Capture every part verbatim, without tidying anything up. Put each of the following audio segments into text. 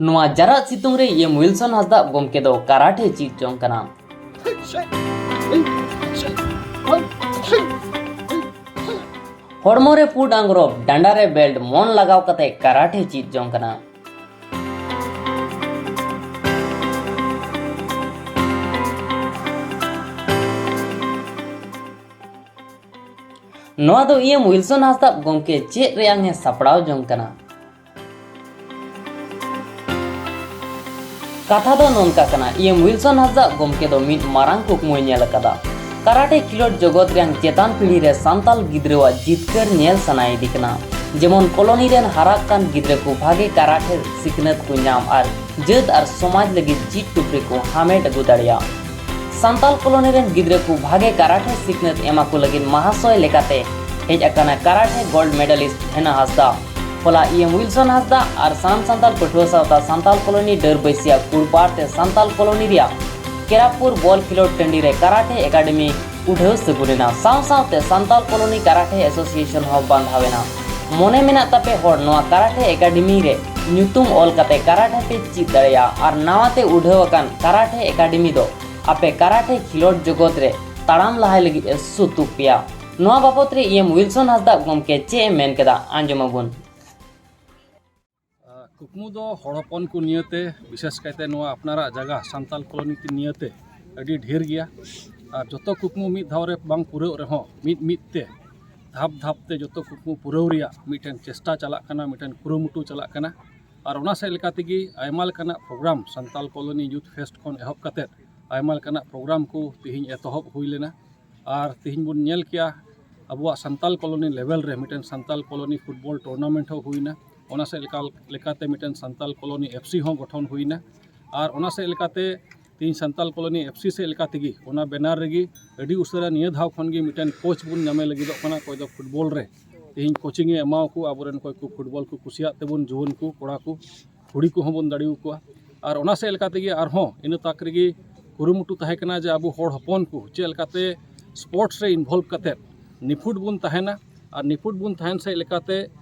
ᱱᱚᱣᱟ ᱡᱟᱨᱟᱜ ᱥᱤᱛᱩᱝ ᱨᱮ ᱤ ᱮᱢ ᱩᱭᱤᱞᱥᱚᱱ ᱦᱟᱸᱥᱫᱟᱜ ᱜᱚᱢᱠᱮ ᱫᱚ ᱠᱟᱨᱟᱴᱮ ᱪᱮᱫ ᱡᱚᱝ ᱠᱟᱱᱟ᱾ ᱦᱚᱲᱢᱚ ᱨᱮ ᱯᱩᱸᱰ ᱟᱝᱨᱚᱵ, ᱰᱟᱸᱰᱟ ᱨᱮ ᱵᱮᱞᱴ, ᱢᱚᱱ ᱞᱟᱜᱟᱣ ᱠᱟᱛᱮ ᱠᱟᱨᱟᱴᱮ ᱪᱮᱫ ᱡᱚᱝ ᱠᱟᱱᱟ᱾ ᱱᱚᱣᱟ ᱫᱚ ᱤ ᱮᱢ ᱩᱭᱤᱞᱥᱚᱱ ᱦᱟᱸᱥᱫᱟᱜ ᱜᱚᱢᱠᱮ ᱪᱮᱫ ᱨᱮᱭᱟᱝ ᱮ ᱥᱟᱯᱲᱟᱣ ᱡᱚᱝ ᱠᱟᱱᱟ? ᱠᱟᱛᱷᱟ ᱫᱚ ᱱᱚᱝᱠᱟ ᱠᱟᱱᱟ, ᱤ ᱮᱢ ᱩᱭᱤᱞᱥᱚᱱ ᱦᱟᱸᱥᱫᱟᱜ ᱜᱚᱢᱠᱮ ᱫᱚ ᱢᱤᱫ ᱢᱟᱨᱟᱝ ᱠᱩᱠᱢᱩᱭ ᱧᱮᱞ ᱟᱠᱟᱫᱟ᱾ ᱠᱟᱨᱟᱴᱮ ᱠᱷᱮᱞᱳᱰ ᱡᱚᱜᱚᱛ ᱨᱮᱭᱟᱝ ᱪᱮᱛᱟᱱ ᱯᱤᱲᱦᱤ ᱨᱮ ᱥᱟᱱᱛᱟᱞ ᱜᱤᱫᱽᱨᱟᱹᱣᱟᱜ ᱡᱤᱛᱠᱟᱹᱨ ᱧᱮᱞ ᱥᱟᱱᱟᱭᱮᱫᱮ ᱠᱟᱱᱟ᱾ ᱡᱮᱢᱚᱱ ᱠᱚᱞᱚᱱᱤ ᱨᱮᱱ ᱦᱟᱨᱟᱜ ᱠᱟᱱ ᱜᱤᱫᱽᱨᱟᱹ ᱠᱚ ᱵᱷᱟᱜᱮ ᱠᱟᱨᱟᱴᱮ ᱥᱤᱠᱷᱱᱟᱹᱛ ᱠᱚ ᱧᱟᱢ ᱟᱨ ᱡᱟᱹᱛ ᱟᱨ ᱥᱚᱢᱟᱡᱽ ᱞᱟᱹᱜᱤᱫ ᱡᱤᱛ ᱴᱩᱯᱨᱤ ᱠᱚ ᱦᱟᱢᱮᱴ ᱟᱹᱜᱩ ᱫᱟᱲᱮᱭᱟᱜ᱾ ᱥᱟᱱᱛᱟᱞ ᱠᱚᱞᱚᱱᱤ ᱨᱮᱱ ᱜᱤᱫᱽᱨᱟᱹ ᱠᱚ ᱵᱷᱟᱜᱮ ᱠᱟᱨᱟᱴᱮ ᱥᱤᱠᱷᱱᱟᱹᱛ ᱮᱢᱟ ᱠᱚ ᱞᱟᱹᱜᱤᱫ ᱢᱟᱦᱟᱥᱚᱭ ᱞᱮᱠᱟᱛᱮ ᱦᱮᱡ ᱟᱠᱟᱱᱟ ᱠᱟᱨᱟᱴᱮ ᱜᱳᱞᱰ ᱢᱮᱰᱟᱞᱤᱥᱴ ᱦᱮᱱᱟ ᱦᱟᱸᱥᱫᱟ᱾ ᱦᱚᱞᱟ ᱤ ᱮᱢ ᱩᱭᱤᱞᱥᱚᱱ ᱦᱟᱸᱥᱫᱟ ᱟᱨ ᱥᱟᱱᱟᱢ ᱥᱟᱱᱛᱟᱞ ᱯᱟᱹᱴᱷᱩᱣᱟᱹ ᱥᱟᱶᱛᱟ ᱥᱟᱱᱛᱟᱞ ᱠᱚᱞᱚᱱᱤ ᱰᱟᱹᱨ ᱵᱟᱹᱭᱥᱤᱭᱟᱜ ᱠᱩᱲᱯᱟᱲ ᱛᱮ ᱥᱟᱱᱛᱟᱞ ᱠᱚᱞᱚᱱᱤ ᱨᱮᱭᱟᱜ ᱠᱮᱨᱟᱯᱩᱨ ᱵᱚᱞ ᱠᱷᱮᱞᱳᱰ ᱴᱟᱺᱰᱤ ᱨᱮ ᱠᱟᱨᱟᱴᱮ ᱮᱠᱟᱰᱮᱢᱤ ᱩᱰᱷᱟᱹᱣ ᱥᱟᱹᱜᱩᱱ ᱮᱱᱟ᱾ ᱥᱟᱶ ᱥᱟᱶᱛᱮ ᱥᱟᱱᱛᱟᱞ ᱠᱚᱞᱚᱱᱤ ᱠᱟᱨᱟᱴᱮ ᱮᱥᱳᱥᱤᱭᱮᱥᱚᱱ ᱦᱚᱸ ᱵᱟᱸᱫᱷᱟᱣ ᱮᱱᱟ᱾ ᱢᱚᱱᱮ ᱢᱮᱱᱟᱜ ᱛᱟᱯᱮ ᱦᱚᱲ ᱱᱚᱣᱟ ᱠᱟᱨᱟᱴᱮ ᱮᱠᱟᱰᱮᱢᱤ ᱨᱮ ᱧᱩᱛᱩᱢ ᱚᱞ ᱠᱟᱛᱮ ᱠᱟᱨᱟᱴᱮ ᱯᱮ ᱪᱮᱫ ᱫᱟᱲᱮᱭᱟᱜᱼᱟ ᱟᱨ ᱱᱟᱣᱟ ᱛᱮ ᱩᱰᱷᱟᱹᱣ ᱟᱠᱟᱱ ᱠᱟᱨᱟᱴᱮ ᱮᱠᱟᱰᱮᱢᱤ ᱫᱚ ᱟᱯᱮ ᱠᱟᱨᱟᱴᱮ ᱠᱷᱮᱞᱳᱰ ᱡᱚᱜᱚᱛ ᱨᱮ ᱛᱟᱲᱟᱢ ᱞᱟᱦᱟᱭ ᱞᱟᱹᱜᱤᱫ ᱮ ᱥᱩᱛᱩᱜ ᱯᱮᱭᱟ᱾ ᱱᱚᱣᱟ ᱵᱟᱵᱚᱛ ᱨᱮ ᱤ ᱮᱢ ᱩᱭᱤᱞᱥᱚᱱ ᱦᱟᱸᱥᱫᱟᱜ ᱜᱚᱢᱠᱮ ᱪᱮᱫ ᱮ ᱢᱮᱱ ᱠᱮᱫᱟ, ᱟᱸᱡᱚᱢ ᱟᱵᱚᱱ᱾ ᱠᱩᱠᱢᱩ ᱫᱚ ᱦᱚᱲ ᱦᱚᱯᱚᱱ ᱠᱚ ᱱᱤᱭᱟᱹᱛᱮ, ᱵᱤᱥᱮᱥ ᱠᱟᱭᱛᱮ ᱱᱚᱣᱟ ᱟᱯᱱᱟᱨᱟᱜ ᱡᱟᱭᱜᱟ ᱥᱟᱱᱛᱟᱞ ᱠᱚᱞᱚᱱᱤ ᱱᱤᱭᱟᱹᱛᱮ ᱟᱹᱰᱤ ᱰᱷᱮᱨ ᱜᱮᱭᱟ᱾ ᱟᱨ ᱡᱚᱛᱚ ᱠᱩᱠᱢᱩ ᱢᱤᱫ ᱫᱷᱟᱣ ᱨᱮ ᱵᱟᱝ ᱯᱩᱨᱟᱹᱜ ᱨᱮᱦᱚᱸ, ᱢᱤᱫ ᱢᱤᱫ ᱛᱮ, ᱫᱷᱟᱯ ᱫᱷᱟᱯ ᱛᱮ ᱡᱚᱛᱚ ᱠᱩᱠᱢᱩ ᱯᱩᱨᱟᱹᱣ ᱨᱮᱭᱟᱜ ᱢᱤᱫᱴᱮᱱ ᱪᱮᱥᱴᱟ ᱪᱟᱞᱟᱜ ᱠᱟᱱᱟ, ᱢᱤᱫᱴᱮᱱ ᱠᱩᱨᱩᱢᱩᱴᱩ ᱪᱟᱞᱟᱜ ᱠᱟᱱᱟ᱾ ᱟᱨ ᱚᱱᱟ ᱥᱮᱫ ᱞᱮᱠᱟ ᱛᱮᱜᱮ ᱟᱭᱢᱟ ᱞᱮᱠᱟᱱᱟᱜ programme, Santal colony youth fest ᱠᱷᱚᱱ ᱮᱦᱚᱵ ᱠᱟᱛᱮᱫ ᱟᱭᱢᱟ ᱞᱮᱠᱟᱱᱟᱜ ᱯᱨᱳᱜᱨᱟᱢ ᱠᱚ ᱛᱮᱦᱮᱧ ᱮᱛᱚᱦᱚᱵ ᱦᱩᱭ ᱞᱮᱱᱟ᱾ ᱟᱨ ᱛᱮᱦᱮᱧ ᱵᱚᱱ ᱧᱮᱞ ᱠᱮᱜᱼᱟ, ᱟᱵᱚᱣᱟᱜ ᱥᱟᱱᱛᱟᱞ ᱠᱚᱞᱚᱱᱤ ᱞᱮᱵᱮᱞ ᱨᱮ ᱢᱤᱫᱴᱮᱱ ᱥᱟᱱᱛᱟᱞ ᱠᱚᱞᱚᱱᱤ ᱯᱷᱩᱴᱵᱚᱞ ᱴᱩᱨᱱᱟᱢᱮᱱᱴ ᱦᱚᱸ ᱦᱩᱭᱱᱟ᱾ ᱚᱱᱟ ᱥᱮᱫ ᱞᱮᱠᱟ, ᱞᱮᱠᱟᱛᱮ ᱢᱤᱫᱴᱮᱱ ᱥᱟᱱᱛᱟᱞ ᱠᱚᱞᱚᱱᱤ ᱮᱯᱷ ᱥᱤ ᱦᱚᱸ ᱜᱚᱴᱷᱚᱱ ᱦᱩᱭᱱᱟ᱾ ᱟᱨ ᱚᱱᱟ ᱥᱮᱫ ᱞᱮᱠᱟᱛᱮ ᱛᱮᱦᱮᱧ ᱥᱟᱱᱛᱟᱞ ᱠᱚᱞᱚᱱᱤ ᱮᱯᱷ ᱥᱤ ᱥᱮᱫ ᱞᱮᱠᱟ ᱛᱮᱜᱮ ᱚᱱᱟ ᱵᱮᱱᱟᱨ ᱨᱮᱜᱮ ᱟᱹᱰᱤ ᱩᱥᱟᱹᱨᱟ ᱱᱤᱭᱟᱹ ᱫᱷᱟᱣ ᱠᱷᱚᱱ ᱜᱮ ᱢᱤᱫᱴᱮᱱ ᱠᱳᱪ ᱵᱚᱱ ᱧᱟᱢᱮ ᱞᱟᱹᱜᱤᱫᱚᱜ ᱠᱟᱱᱟ, ᱚᱠᱚᱭ ᱫᱚ ᱯᱷᱩᱴᱵᱚᱞ ᱨᱮ ᱛᱮᱦᱮᱧ ᱠᱳᱪᱤᱝ ᱮ ᱮᱢᱟᱣᱟᱠᱚ ᱟᱵᱚᱨᱮᱱ ᱚᱠᱚᱭ ᱠᱚ ᱯᱷᱩᱴᱵᱚᱞ ᱠᱚ ᱠᱩᱥᱤᱭᱟᱜ ᱛᱮᱵᱚᱱ, ᱡᱩᱣᱟᱹᱱ ᱠᱚ, ᱠᱚᱲᱟ ᱠᱚ, ᱠᱩᱲᱤ ᱠᱚᱦᱚᱸ ᱵᱚᱱ ᱫᱟᱲᱮᱭᱟᱠᱚᱣᱟ᱾ ᱟᱨ ᱚᱱᱟ ᱥᱮᱫ ᱞᱮᱠᱟ ᱛᱮᱜᱮ ᱟᱨᱦᱚᱸ ᱤᱱᱟᱹ ᱛᱟᱠ ᱨᱮᱜᱮ ᱠᱩᱨᱩᱢᱩᱴᱩ ᱛᱟᱦᱮᱸ ᱠᱟᱱᱟ ᱡᱮ ᱟᱵᱚ ᱦᱚᱲ ᱦᱚᱯᱚᱱ ᱠᱚ ᱪᱮᱫ ᱞᱮᱠᱟᱛᱮ ᱥᱯᱳᱨᱴᱥ ᱨᱮ ᱤᱱᱵᱷᱚᱞᱵᱷ ᱠᱟᱛᱮᱫ ᱱᱤᱯᱷᱩᱴ ᱵᱚᱱ ᱛᱟᱦᱮᱱᱟ᱾ ᱟᱨ ᱱᱤᱯᱷᱩᱴ ᱵᱚᱱ ᱛᱟᱦᱮᱱ ᱥᱮᱫ ᱞᱮᱠᱟᱛᱮ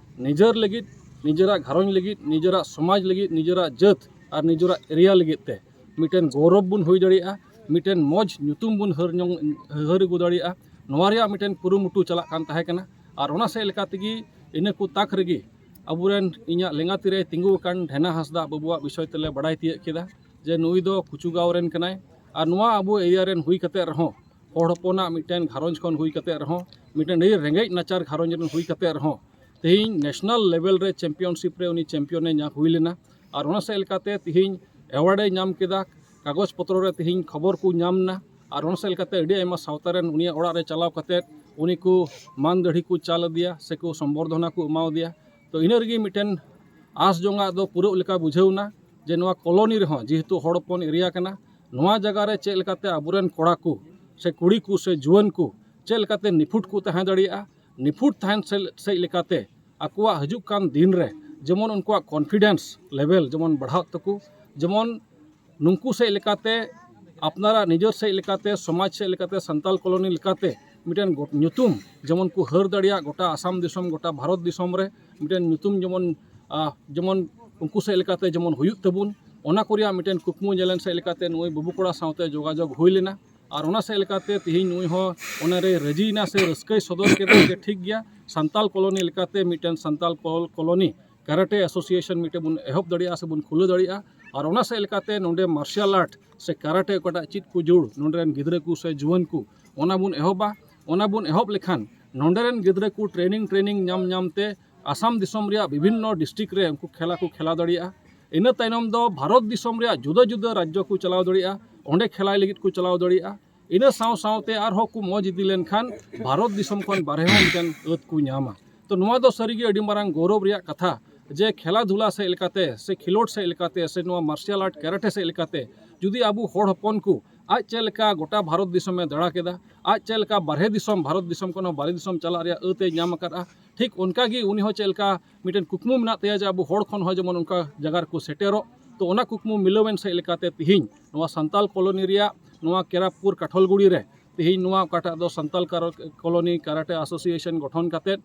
ᱱᱤᱡᱮᱨ ᱞᱟᱹᱜᱤᱫ ᱱᱤᱡᱮᱨᱟᱜ ᱜᱷᱟᱨᱚᱸᱡᱽ ᱞᱟᱹᱜᱤᱫ, ᱱᱤᱡᱮᱨᱟᱜ ᱥᱚᱢᱟᱡᱽ ᱞᱟᱹᱜᱤᱫ, ᱱᱤᱡᱮᱨᱟᱜ ᱡᱟᱹᱛ ᱟᱨ ᱱᱤᱡᱮᱨᱟᱜ ᱮᱨᱤᱭᱟ ᱞᱟᱹᱜᱤᱫ ᱛᱮ ᱢᱤᱫᱴᱮᱱ ᱜᱚᱨᱚᱵᱽ ᱵᱚᱱ ᱦᱩᱭ ᱫᱟᱲᱮᱭᱟᱜᱼᱟ, ᱢᱤᱫᱴᱮᱱ ᱢᱚᱡᱽ ᱧᱩᱛᱩᱢ ᱵᱚᱱ ᱦᱟᱹᱨ ᱧᱚᱝ ᱦᱟᱹᱨ ᱟᱹᱜᱩ ᱫᱟᱲᱮᱭᱟᱜᱼᱟ᱾ ᱱᱚᱣᱟ ᱨᱮᱭᱟᱜ ᱢᱤᱫᱴᱮᱱ ᱠᱩᱨᱩᱢᱩᱴᱩ ᱪᱟᱞᱟᱜ ᱠᱟᱱ ᱛᱟᱦᱮᱸ ᱠᱟᱱᱟ᱾ ᱟᱨ ᱚᱱᱟ ᱥᱮᱫ ᱞᱮᱠᱟ ᱛᱮᱜᱮ ᱤᱱᱟᱹ ᱠᱚ ᱛᱟᱠ ᱨᱮᱜᱮ ᱟᱵᱚᱨᱮᱱ, ᱤᱧᱟᱹᱜ ᱞᱮᱸᱜᱟ ᱛᱤᱨᱮ ᱛᱤᱸᱜᱩ ᱟᱠᱟᱱ ᱰᱷᱮᱱᱟ ᱦᱟᱸᱥᱫᱟ ᱵᱟᱹᱵᱩᱣᱟᱜ ᱵᱤᱥᱚᱭ ᱛᱮᱞᱮ ᱵᱟᱲᱟᱭ ᱛᱤᱭᱳᱜ ᱠᱮᱫᱟ ᱡᱮ ᱱᱩᱭ ᱫᱚ ᱠᱩᱪᱩᱜᱟᱸᱣ ᱨᱮᱱ ᱠᱟᱱᱟᱭ᱾ ᱟᱨ ᱱᱚᱣᱟ ᱟᱵᱚ ᱮᱨᱤᱭᱟ ᱨᱮᱱ ᱦᱩᱭ ᱠᱟᱛᱮ ᱨᱮᱦᱚᱸ, ᱦᱚᱲ ᱦᱚᱯᱚᱱᱟᱜ ᱢᱤᱫᱴᱮᱱ ᱜᱷᱟᱨᱚᱸᱡᱽ ᱠᱷᱚᱱ ᱦᱩᱭ ᱠᱟᱛᱮ ᱨᱮᱦᱚᱸ, ᱢᱤᱫᱴᱮᱱ ᱟᱹᱰᱤ ᱨᱮᱸᱜᱮᱡ ᱱᱟᱪᱟᱨ ᱜᱷᱟᱨᱚᱸᱡᱽ ᱨᱮᱱ ᱦᱩᱭ ᱠᱟᱛᱮ ᱨᱮᱦᱚᱸ, ᱛᱮᱦᱮᱧ ᱱᱮᱥᱱᱟᱞ ᱞᱮᱵᱮᱞ ᱨᱮ ᱪᱮᱢᱯᱤᱭᱚᱱᱥᱤᱯ ᱨᱮ ᱩᱱᱤ ᱪᱮᱢᱯᱤᱭᱚᱱᱮ ᱧᱟᱢ ᱦᱩᱭ ᱞᱮᱱᱟ᱾ ᱟᱨ ᱚᱱᱟ ᱥᱮᱫ ᱞᱮᱠᱟᱛᱮ ᱛᱮᱦᱮᱧ ᱮᱣᱟᱨᱰᱮ ᱧᱟᱢ ᱠᱮᱫᱟ, ᱠᱟᱜᱚᱡᱽ ᱯᱚᱛᱨᱚ ᱨᱮ ᱛᱮᱦᱮᱧ ᱠᱷᱚᱵᱚᱨ ᱠᱚ ᱧᱟᱢ ᱮᱱᱟ᱾ ᱟᱨ ᱚᱱᱟ ᱥᱮᱫ ᱞᱮᱠᱟᱛᱮ ᱟᱹᱰᱤ ᱟᱭᱢᱟ ᱥᱟᱶᱛᱟ ᱨᱮᱱ ᱩᱱᱤᱭᱟᱜ ᱚᱲᱟᱜ ᱨᱮ ᱪᱟᱞᱟᱣ ᱠᱟᱛᱮ ᱩᱱᱤ ᱠᱚ ᱢᱟᱱ ᱫᱟᱹᱲᱦᱤ ᱠᱚ ᱪᱟᱞ ᱟᱫᱮᱭᱟ, ᱥᱮᱠᱚ ᱥᱚᱢᱵᱚᱨᱫᱷᱚᱱᱟ ᱠᱚ ᱮᱢᱟᱣᱟᱫᱮᱭᱟ᱾ ᱛᱚ ᱤᱱᱟᱹ ᱨᱮᱜᱮ ᱢᱤᱫᱴᱮᱱ ᱟᱸᱥ ᱡᱚᱝᱟᱜ ᱫᱚ ᱯᱩᱨᱟᱹᱜ ᱞᱮᱠᱟ ᱵᱩᱡᱷᱟᱹᱣ ᱮᱱᱟ ᱡᱮ ᱱᱚᱣᱟ ᱠᱚᱞᱚᱱᱤ ᱨᱮᱦᱚᱸ, ᱡᱮᱦᱮᱛᱩ ᱦᱚᱲ ᱦᱚᱯᱚᱱ ᱮᱨᱤᱭᱟ ᱠᱟᱱᱟ, ᱱᱚᱣᱟ ᱡᱟᱭᱜᱟ ᱨᱮ ᱪᱮᱫ ᱞᱮᱠᱟᱛᱮ ᱟᱵᱚᱨᱮᱱ ᱠᱚᱲᱟ ᱠᱚ ᱥᱮ ᱠᱩᱲᱤ ᱠᱚ ᱥᱮ ᱡᱩᱣᱟᱹᱱ ᱠᱚ ᱪᱮᱫ ᱞᱮᱠᱟᱛᱮ ᱱᱤᱯᱷᱩᱴ ᱠᱚ ᱛᱟᱦᱮᱸ ᱫᱟᱲᱮᱭᱟᱜᱼᱟ, ᱱᱤᱯᱷᱩᱴ ᱛᱟᱦᱮᱱ ᱥᱮ-, ᱥᱮᱫ ᱞᱮᱠᱟᱛᱮ ᱟᱠᱚᱣᱟᱜ ᱦᱤᱡᱩᱜ ᱠᱟᱱ ᱫᱤᱱ ᱨᱮ ᱡᱮᱢᱚᱱ ᱩᱱᱠᱩᱣᱟᱜ ᱠᱚᱱᱯᱷᱤᱰᱮᱱᱥ ᱞᱮᱵᱮᱞ ᱡᱮᱢᱚᱱ ᱵᱟᱲᱦᱟᱜ ᱛᱟᱠᱚ, ᱡᱮᱢᱚᱱ ᱱᱩᱠᱩ ᱥᱮᱫ ᱞᱮᱠᱟᱛᱮ, ᱟᱯᱱᱟᱨᱟᱜ ᱱᱤᱡᱮᱨ ᱥᱮᱫ ᱞᱮᱠᱟᱛᱮ, ᱥᱚᱢᱟᱡᱽ ᱥᱮᱫ ᱞᱮᱠᱟᱛᱮ, ᱥᱟᱱᱛᱟᱞ ᱠᱚᱞᱚᱱᱤ ᱞᱮᱠᱟᱛᱮ ᱢᱤᱫᱴᱮᱱ ᱜᱚᱴ-, ᱧᱩᱛᱩᱢ ᱡᱮᱢᱚᱱ ᱠᱚ ᱦᱟᱹᱨ ᱫᱟᱲᱮᱭᱟᱜ ᱜᱚᱴᱟ ᱟᱥᱟᱢ ᱫᱤᱥᱚᱢ, ᱜᱚᱴᱟ ᱵᱷᱟᱨᱚᱛ ᱫᱤᱥᱚᱢ ᱨᱮ ᱢᱤᱫᱴᱮᱱ ᱧᱩᱛᱩᱢ ᱡᱮᱢᱚᱱ, ᱟᱦ, ᱡᱮᱢᱚᱱ ᱩᱱᱠᱩ ᱥᱮᱫ ᱞᱮᱠᱟᱛᱮ ᱡᱮᱢᱚᱱ ᱦᱩᱭᱩᱜ ᱛᱟᱵᱚᱱ, ᱚᱱᱟ ᱠᱚ ᱨᱮᱭᱟᱜ ᱢᱤᱫᱴᱮᱱ ᱠᱩᱠᱢᱩ ᱧᱮᱞᱮᱱ ᱥᱮᱫ ᱞᱮᱠᱟᱛᱮ ᱱᱩᱭ ᱵᱟᱹᱵᱩ ᱠᱚᱲᱟ ᱥᱟᱶᱛᱮ ᱡᱳᱜᱟᱡᱳᱜᱽ ᱦᱩᱭ ᱞᱮᱱᱟ᱾ ᱟᱨ ᱚᱱᱟ ᱥᱮᱫ ᱞᱮᱠᱟᱛᱮ ᱛᱮᱦᱮᱧ ᱱᱩᱭ ᱦᱚᱸ ᱚᱱᱟᱨᱮ ᱨᱟᱹᱡᱤᱭᱮᱱᱟ ᱥᱮ ᱨᱟᱹᱥᱠᱟᱹᱭ ᱥᱚᱫᱚᱨ ᱠᱮᱫᱟ ᱡᱮ ᱴᱷᱤᱠ ᱜᱮᱭᱟ, ᱥᱟᱱᱛᱟᱞ ᱠᱚᱞᱚᱱᱤ ᱞᱮᱠᱟᱛᱮ ᱢᱤᱫᱴᱮᱱ ᱥᱟᱱᱛᱟᱞ ᱠᱚᱞ-, ᱠᱚᱞᱚᱱᱤ ᱠᱟᱨᱟᱴᱮ ᱮᱥᱳᱥᱤᱭᱮᱥᱚᱱ ᱢᱤᱫᱴᱮᱱ ᱵᱚᱱ ᱮᱦᱚᱵ ᱫᱟᱲᱮᱭᱟᱜᱼᱟ ᱥᱮ ᱵᱚᱱ ᱠᱷᱩᱞᱟᱹᱣ ᱫᱟᱲᱮᱭᱟᱜᱼᱟ᱾ ᱟᱨ ᱚᱱᱟ ᱥᱮᱫ ᱞᱮᱠᱟᱛᱮ ᱱᱚᱰᱮ ᱢᱟᱨᱥᱟᱞ ᱟᱨᱴ ᱥᱮ ᱠᱟᱨᱟᱴᱮ ᱚᱠᱟᱴᱟᱜ ᱪᱮᱫ ᱠᱚ ᱡᱳᱲ ᱱᱚᱰᱮ ᱨᱮᱱ ᱜᱤᱫᱽᱨᱟᱹ ᱠᱚ ᱥᱮ ᱡᱩᱣᱟᱹᱱ ᱠᱚ, ᱚᱱᱟ ᱵᱚᱱ ᱮᱦᱚᱵᱟ᱾ ᱚᱱᱟ ᱵᱚᱱ ᱮᱦᱚᱵ ᱞᱮᱠᱷᱟᱱ ᱱᱚᱰᱮ ᱨᱮᱱ ᱜᱤᱫᱽᱨᱟᱹ ᱠᱚ ᱴᱨᱮᱱᱤᱝ, ᱴᱨᱮᱱᱤᱝ ᱧᱟᱢ ᱧᱟᱢ ᱛᱮ ᱟᱥᱟᱢ ᱫᱤᱥᱚᱢ ᱨᱮᱭᱟᱜ ᱵᱤᱵᱷᱤᱱᱱᱚ ᱰᱤᱥᱴᱨᱤᱠᱴ ᱨᱮ ᱩᱱᱠᱩ ᱠᱷᱮᱞᱟ ᱠᱚ ᱠᱷᱮᱞᱟ ᱫᱟᱲᱮᱭᱟᱜᱼᱟ᱾ ᱤᱱᱟᱹ ᱛᱟᱭᱱᱚᱢ ᱫᱚ ᱵᱷᱟᱨᱚᱛ ᱫᱤᱥᱚᱢ ᱨᱮᱭᱟᱜ ᱡᱩᱫᱟᱹ ᱡᱩᱫᱟᱹ ᱨᱟᱡᱽᱡᱚ ᱠᱚ ᱪᱟᱞᱟᱣ ᱫᱟᱲᱮᱭᱟᱜᱼᱟ, ᱚᱸᱰᱮ ᱠᱷᱮᱞᱟᱭ ᱞᱟᱹᱜᱤᱫ ᱠᱚ ᱪᱟᱞᱟᱣ ᱫᱟᱲᱮᱭᱟᱜᱼᱟ᱾ ᱤᱱᱟᱹ ᱥᱟᱶ ᱥᱟᱶᱛᱮ ᱟᱨᱦᱚᱸ ᱠᱚ ᱢᱚᱡᱽ ᱤᱫᱤ ᱞᱮᱱᱠᱷᱟᱱ ᱵᱷᱟᱨᱚᱛ ᱫᱤᱥᱚᱢ ᱠᱷᱚᱱ ᱵᱟᱨᱦᱮ ᱦᱚᱸ ᱢᱤᱫᱴᱮᱱ ᱟᱹᱛ ᱠᱚ ᱧᱟᱢᱟ᱾ ᱛᱚ ᱱᱚᱣᱟ ᱫᱚ ᱥᱟᱹᱨᱤᱜᱮ ᱟᱹᱰᱤ ᱢᱟᱨᱟᱝ ᱜᱚᱨᱚᱵᱽ ᱨᱮᱭᱟᱜ ᱠᱟᱛᱷᱟ ᱡᱮ ᱠᱷᱮᱞᱟ ᱫᱷᱩᱞᱟ ᱥᱮᱫ ᱞᱮᱠᱟᱛᱮ ᱥᱮ ᱠᱷᱮᱞᱳᱰ ᱥᱮᱫ ᱞᱮᱠᱟᱛᱮ ᱥᱮ ᱱᱚᱣᱟ ᱢᱟᱨᱥᱟᱞ ᱟᱨᱴ ᱠᱟᱨᱟᱴᱮ ᱥᱮᱫ ᱞᱮᱠᱟᱛᱮ ᱡᱩᱫᱤ ᱟᱵᱚ ᱦᱚᱲ ᱦᱚᱯᱚᱱ ᱠᱚ ᱟᱡ ᱪᱮᱫ ᱞᱮᱠᱟ ᱜᱚᱴᱟ ᱵᱷᱟᱨᱚᱛ ᱫᱤᱥᱚᱢᱮ ᱫᱟᱬᱟ ᱠᱮᱫᱟ, ᱟᱡ ᱪᱮᱫ ᱞᱮᱠᱟ ᱵᱟᱨᱦᱮ ᱫᱤᱥᱚᱢ, ᱵᱷᱟᱨᱚᱛ ᱫᱤᱥᱚᱢ ᱠᱷᱚᱱ ᱦᱚᱸ ᱵᱟᱨᱦᱮ ᱫᱤᱥᱚᱢ ᱪᱟᱞᱟᱜ ᱨᱮᱭᱟᱜ ᱟᱹᱛ ᱮ ᱧᱟᱢ ᱟᱠᱟᱫᱼᱟ, ᱴᱷᱤᱠ ᱚᱱᱠᱟ ᱜᱮ ᱩᱱᱤ ᱦᱚᱸ ᱪᱮᱫ ᱞᱮᱠᱟ ᱢᱤᱫᱴᱮᱱ ᱠᱩᱠᱢᱩ ᱢᱮᱱᱟᱜ ᱛᱟᱭᱟ ᱡᱮ ᱟᱵᱚ ᱦᱚᱲ ᱠᱷᱚᱱ ᱦᱚᱸ ᱡᱮᱢᱚᱱ ᱚᱱᱠᱟ ᱡᱟᱭᱜᱟ ᱨᱮᱠᱚ ᱥᱮᱴᱮᱨᱚᱜ᱾ ᱛᱚ ᱚᱱᱟ ᱠᱩᱠᱢᱩ ᱢᱤᱞᱟᱹᱣᱮᱱ ᱥᱮᱫ ᱞᱮᱠᱟᱛᱮ ᱛᱮᱦᱮᱧ ᱱᱚᱣᱟ ᱥᱟᱱᱛᱟᱞ ᱠᱚᱞᱚᱱᱤ ᱨᱮᱭᱟᱜ ᱱᱚᱣᱟ ᱠᱮᱨᱟᱯᱩᱨ ᱠᱟᱴᱷᱚᱞᱜᱩᱲᱤ ᱨᱮ ᱛᱮᱦᱮᱧ ᱱᱚᱣᱟ ᱚᱠᱟᱴᱟᱜ ᱫᱚ ᱥᱟᱱᱛᱟᱞ ᱠᱟᱨᱚ-, ᱠᱚᱞᱚᱱᱤ ᱠᱟᱨᱟᱴᱮ ᱮᱥᱳᱥᱤᱭᱮᱥᱚᱱ ᱜᱚᱴᱷᱚᱱ ᱠᱟᱛᱮᱫ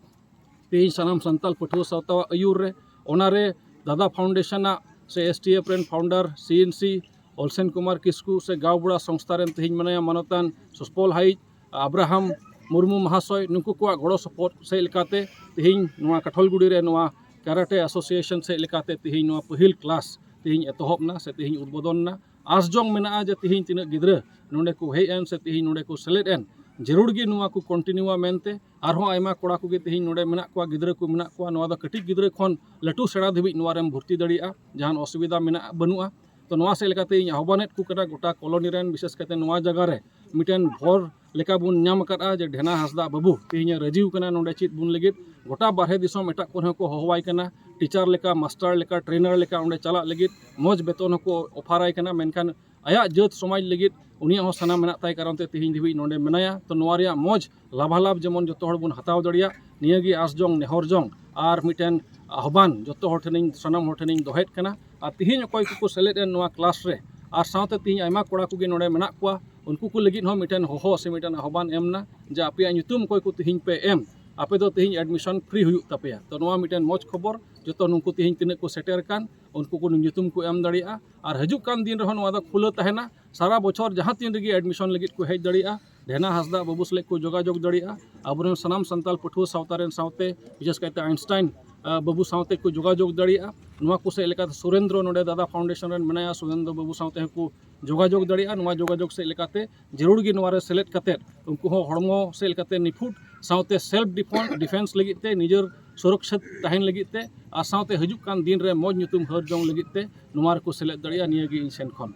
ᱛᱮᱦᱮᱧ ᱥᱟᱱᱟᱢ ᱥᱟᱱᱛᱟᱞ ᱯᱟᱹᱴᱷᱩᱣᱟᱹ ᱥᱟᱶᱛᱟᱣᱟᱜ ᱟᱹᱭᱩᱨ ᱨᱮ ᱚᱱᱟᱨᱮ ᱫᱟᱫᱟ ᱯᱷᱟᱣᱩᱱᱰᱮᱥᱚᱱᱟᱜ ᱥᱮ ᱮᱥ ᱴᱤ ᱮᱯᱷ ᱨᱮᱱ ᱯᱷᱟᱣᱩᱱᱰᱟᱨ ᱥᱤ ᱮᱱ ᱥᱤ ᱚᱞᱥᱮᱱ ᱠᱩᱢᱟᱨ ᱠᱤᱥᱠᱩ ᱥᱮ ᱜᱟᱶᱵᱩᱲᱟ ᱥᱚᱝᱥᱛᱷᱟ ᱨᱮᱱ ᱛᱮᱦᱮᱧ ᱢᱮᱱᱟᱭᱟ ᱢᱟᱱᱚᱛᱟᱱ ᱥᱩᱥᱯᱚᱞ ᱦᱟᱭᱤᱡ, ᱟᱵᱨᱟᱦᱟᱢ ᱢᱩᱨᱢᱩ ᱢᱟᱦᱟᱥᱚᱭ, ᱱᱩᱠᱩ ᱠᱚᱣᱟᱜ ᱜᱚᱲᱚ ᱥᱚᱯᱚᱦᱚᱫ ᱥᱮᱫ ᱞᱮᱠᱟᱛᱮ ᱛᱮᱦᱮᱧ ᱱᱚᱣᱟ ᱠᱟᱴᱷᱚᱞᱜᱩᱲᱤ ᱨᱮ ᱱᱚᱣᱟ ᱠᱟᱨᱟᱴᱮ ᱮᱥᱳᱥᱤᱭᱮᱥᱚᱱ ᱥᱮᱫ ᱞᱮᱠᱟᱛᱮ ᱛᱮᱦᱮᱧ ᱱᱚᱣᱟ ᱯᱟᱹᱦᱤᱞ ᱠᱞᱟᱥ ᱛᱮᱦᱮᱧ ᱮᱛᱚᱦᱚᱵ ᱮᱱᱟ ᱥᱮ ᱛᱮᱦᱮᱧ ᱩᱫᱵᱳᱫᱚᱱ ᱮᱱᱟ᱾ ᱟᱥ ᱡᱚᱝ ᱢᱮᱱᱟᱜᱼᱟ ᱡᱮ ᱛᱮᱦᱮᱧ ᱛᱤᱱᱟᱹᱜ ᱜᱤᱫᱽᱨᱟᱹ ᱱᱚᱰᱮ ᱠᱚ ᱦᱮᱡ ᱮᱱ ᱥᱮ ᱛᱮᱦᱮᱧ ᱱᱚᱰᱮ ᱠᱚ ᱥᱮᱞᱮᱫ ᱮᱱ, ᱡᱟᱹᱨᱩᱲ ᱜᱮ ᱱᱚᱣᱟ ᱠᱚ ᱠᱚᱱᱴᱤᱱᱤᱭᱩᱣᱟ ᱢᱮᱱᱛᱮ᱾ ᱟᱨᱦᱚᱸ ᱟᱭᱢᱟ ᱠᱚᱲᱟ ᱠᱚᱜᱮ ᱛᱮᱦᱮᱧ ᱱᱚᱰᱮ ᱢᱮᱱᱟᱜ ᱠᱚᱣᱟ, ᱜᱤᱫᱽᱨᱟᱹ ᱠᱚ ᱢᱮᱱᱟᱜ ᱠᱚᱣᱟ, ᱱᱚᱣᱟ ᱫᱚ ᱠᱟᱹᱴᱤᱡ ᱜᱤᱫᱽᱨᱟᱹ ᱠᱷᱚᱱ ᱞᱟᱹᱴᱩ ᱥᱮᱬᱟ ᱫᱷᱟᱹᱵᱤᱡ ᱱᱚᱣᱟ ᱨᱮᱢ ᱵᱷᱚᱨᱛᱤ ᱫᱟᱲᱮᱭᱟᱜᱼᱟ, ᱡᱟᱦᱟᱱ ᱚᱥᱩᱵᱤᱫᱷᱟ ᱢᱮᱱᱟᱜ ᱵᱟᱹᱱᱩᱜᱼᱟ᱾ ᱛᱚ ᱱᱚᱣᱟ ᱥᱮᱫ ᱞᱮᱠᱟᱛᱮ ᱤᱧ ᱟᱦᱵᱟᱱᱮᱫ ᱠᱚ ᱠᱟᱱᱟ ᱜᱚᱴᱟ ᱠᱚᱞᱚᱱᱤ ᱨᱮᱱ, ᱵᱤᱥᱮᱥ ᱠᱟᱛᱮ ᱱᱚᱣᱟ ᱡᱟᱭᱜᱟ ᱨᱮ ᱢᱤᱫᱴᱮᱱ ᱵᱷᱚᱨ ᱞᱮᱠᱟ ᱵᱚᱱ ᱧᱟᱢ ᱟᱠᱟᱫᱼᱟ ᱡᱮ ᱰᱷᱮᱱᱟ ᱦᱟᱸᱥᱫᱟ ᱵᱟᱹᱵᱩ ᱛᱮᱦᱮᱧ ᱮ ᱨᱟᱹᱡᱤ ᱟᱠᱟᱱᱟ ᱱᱚᱰᱮ ᱪᱮᱫ ᱵᱚᱱ ᱞᱟᱹᱜᱤᱫ᱾ ᱜᱚᱴᱟ ᱵᱟᱨᱦᱮ ᱫᱤᱥᱚᱢ ᱮᱴᱟᱜ ᱠᱚᱨᱮ ᱦᱚᱸᱠᱚ ᱦᱚᱦᱚᱣᱟᱭ ᱠᱟᱱᱟ, ᱴᱤᱪᱟᱨ ᱞᱮᱠᱟ, ᱢᱟᱥᱴᱟᱨ ᱞᱮᱠᱟ, ᱴᱨᱮᱱᱟᱨ ᱞᱮᱠᱟ ᱚᱸᱰᱮ ᱪᱟᱞᱟᱜ ᱞᱟᱹᱜᱤᱫ ᱢᱚᱡᱽ ᱵᱮᱛᱚᱱ ᱦᱚᱸᱠᱚ ᱚᱯᱷᱟᱨᱟᱭ ᱠᱟᱱᱟ, ᱢᱮᱱᱠᱷᱟᱱ ᱟᱭᱟᱜ ᱡᱟᱹᱛ ᱥᱚᱢᱟᱡᱽ ᱞᱟᱹᱜᱤᱫ ᱩᱱᱤᱭᱟᱜ ᱦᱚᱸ ᱥᱟᱱᱟ ᱢᱮᱱᱟᱜ ᱛᱟᱭ ᱠᱟᱨᱚᱱ ᱛᱮ ᱛᱮᱦᱮᱧ ᱫᱷᱟᱹᱵᱤᱡ ᱱᱚᱰᱮ ᱢᱮᱱᱟᱭᱟ᱾ ᱛᱚ ᱱᱚᱣᱟ ᱨᱮᱭᱟᱜ ᱢᱚᱡᱽ ᱞᱟᱵᱷᱟᱞᱟᱵᱷ ᱡᱮᱢᱚᱱ ᱡᱚᱛᱚ ᱦᱚᱲ ᱵᱚᱱ ᱦᱟᱛᱟᱣ ᱫᱟᱲᱮᱭᱟᱜ, ᱱᱤᱭᱟᱹ ᱜᱮ ᱟᱥ ᱡᱚᱝ, ᱱᱮᱦᱚᱨ ᱡᱚᱝ ᱟᱨ ᱢᱤᱫᱴᱮᱱ ᱟᱦᱵᱟᱱ ᱡᱚᱛᱚ ᱦᱚᱲ ᱴᱷᱮᱱᱤᱧ, ᱥᱟᱱᱟᱢ ᱦᱚᱲ ᱴᱷᱮᱱᱤᱧ ᱫᱚᱦᱚᱭᱮᱫ ᱠᱟᱱᱟ᱾ ᱟᱨ ᱛᱮᱦᱮᱧ ᱚᱠᱚᱭ ᱠᱚᱠᱚ ᱥᱮᱞᱮᱫ ᱮᱱ ᱱᱚᱣᱟ ᱠᱞᱟᱥ ᱨᱮ, ᱟᱨ ᱥᱟᱶᱛᱮ ᱛᱮᱦᱮᱧ ᱟᱭᱢᱟ ᱠᱚᱲᱟ ᱠᱚᱜᱮ ᱱᱚᱰᱮ ᱢᱮᱱᱟᱜ ᱠᱚᱣᱟ, ᱩᱱᱠᱩ ᱠᱚ ᱞᱟᱹᱜᱤᱫ ᱦᱚᱸ ᱢᱤᱫᱴᱮᱱ ᱦᱚᱦᱚ ᱥᱮ ᱢᱤᱫᱴᱮᱱ ᱟᱦᱵᱟᱱ ᱮᱢ ᱮᱱᱟ ᱡᱮ ᱟᱯᱮᱭᱟᱜ ᱧᱩᱛᱩᱢ ᱚᱠᱚᱭ ᱠᱚ ᱛᱮᱦᱮᱧ ᱯᱮ ᱮᱢ, ᱟᱯᱮ ᱫᱚ ᱛᱮᱦᱮᱧ ᱮᱰᱢᱤᱥᱚᱱ ᱯᱷᱨᱤ ᱦᱩᱭᱩᱜ ᱛᱟᱯᱮᱭᱟ᱾ ᱛᱚ ᱱᱚᱣᱟ ᱢᱤᱫᱴᱮᱱ ᱢᱚᱡᱽ ᱠᱷᱚᱵᱚᱨ, ᱡᱚᱛᱚ ᱱᱩᱠᱩ ᱛᱮᱦᱮᱧ ᱛᱤᱱᱟᱹᱜ ᱠᱚ ᱥᱮᱴᱮᱨ ᱟᱠᱟᱱ ᱩᱱᱠᱩ ᱠᱚ ᱧᱩᱛᱩᱢ ᱠᱚ ᱮᱢ ᱫᱟᱲᱮᱭᱟᱜᱼᱟ᱾ ᱟᱨ ᱦᱤᱡᱩᱜ ᱠᱟᱱ ᱫᱤᱱ ᱨᱮᱦᱚᱸ ᱱᱚᱣᱟ ᱫᱚ ᱠᱷᱩᱞᱟᱹ ᱛᱟᱦᱮᱱᱟ, ᱥᱟᱨᱟ ᱵᱚᱪᱷᱚᱨ ᱡᱟᱦᱟᱸ ᱛᱤᱱ ᱨᱮᱜᱮ ᱮᱰᱢᱤᱥᱚᱱ ᱞᱟᱹᱜᱤᱫ ᱠᱚ ᱦᱮᱡ ᱫᱟᱲᱮᱭᱟᱜᱼᱟ᱾ ᱰᱷᱮᱱᱟ ᱦᱟᱸᱥᱫᱟ ᱵᱟᱹᱵᱩ ᱥᱟᱞᱮᱫ ᱠᱚ ᱡᱳᱜᱟᱡᱳᱜᱽ ᱫᱟᱲᱮᱭᱟᱜᱼᱟ᱾ ᱟᱵᱚᱨᱮᱱ ᱥᱟᱱᱟᱢ ᱥᱟᱱᱛᱟᱲ ᱯᱟᱹᱴᱷᱩᱣᱟᱹ ᱥᱟᱶᱛᱟ ᱨᱮᱱ ᱥᱟᱶᱛᱮ ᱵᱤᱥᱮᱥ ᱠᱟᱭᱛᱮ ᱟᱭᱤᱱᱥᱴᱟᱭᱤᱱ, ᱟᱸ, ᱵᱟᱹᱵᱩ ᱥᱟᱶᱛᱮ ᱠᱚ ᱡᱳᱜᱟᱡᱳᱜᱽ ᱫᱟᱲᱮᱭᱟᱜᱼᱟ᱾ ᱱᱚᱣᱟ ᱠᱚ ᱥᱮᱫ ᱞᱮᱠᱟᱛᱮ ᱥᱩᱨᱮᱱᱫᱨᱚ ᱱᱚᱰᱮ ᱫᱟᱫᱟ ᱯᱷᱟᱣᱩᱱᱰᱮᱥᱚᱱ ᱨᱮᱱ ᱢᱮᱱᱟᱭᱟ, ᱥᱩᱨᱮᱱᱫᱨᱚ ᱵᱟᱹᱵᱩ ᱥᱟᱶᱛᱮ ᱦᱚᱸᱠᱚ ᱡᱳᱜᱟᱡᱳᱜᱽ ᱫᱟᱲᱮᱭᱟᱜᱼᱟ᱾ ᱱᱚᱣᱟ ᱡᱳᱜᱟᱡᱳᱜᱽ ᱥᱮᱫ ᱞᱮᱠᱟᱛᱮ ᱡᱟᱹᱨᱩᱲ ᱜᱮ ᱱᱚᱣᱟ ᱨᱮ ᱥᱮᱞᱮᱫ ᱠᱟᱛᱮᱫ ᱩᱱᱠᱩ ᱦᱚᱸ ᱦᱚᱲᱢᱚ ᱥᱮᱫ ᱞᱮᱠᱟᱛᱮ ᱱᱤᱯᱷᱩᱴ, ᱥᱟᱶᱛᱮ ᱥᱮᱞᱯ ᱰᱤᱯᱷᱮᱱᱥ ᱞᱟᱹᱜᱤᱫ ᱛᱮ, ᱱᱤᱡᱮᱨ ᱥᱩᱨᱚᱠᱥᱤᱛ ᱛᱟᱦᱮᱱ ᱞᱟᱹᱜᱤᱫ ᱛᱮ, ᱟᱨ ᱥᱟᱶᱛᱮ ᱦᱤᱡᱩᱜ ᱠᱟᱱ ᱫᱤᱱ ᱨᱮ ᱢᱚᱡᱽ ᱧᱩᱛᱩᱢ ᱦᱟᱹᱨ ᱡᱚᱝ ᱞᱟᱹᱜᱤᱫ ᱛᱮ ᱱᱚᱣᱟ ᱨᱮᱠᱚ ᱥᱮᱞᱮᱫ ᱫᱟᱲᱮᱭᱟᱜᱼᱟ᱾ ᱱᱤᱭᱟᱹ ᱜᱮ ᱤᱧ ᱥᱮᱱ ᱠᱷᱚᱱ᱾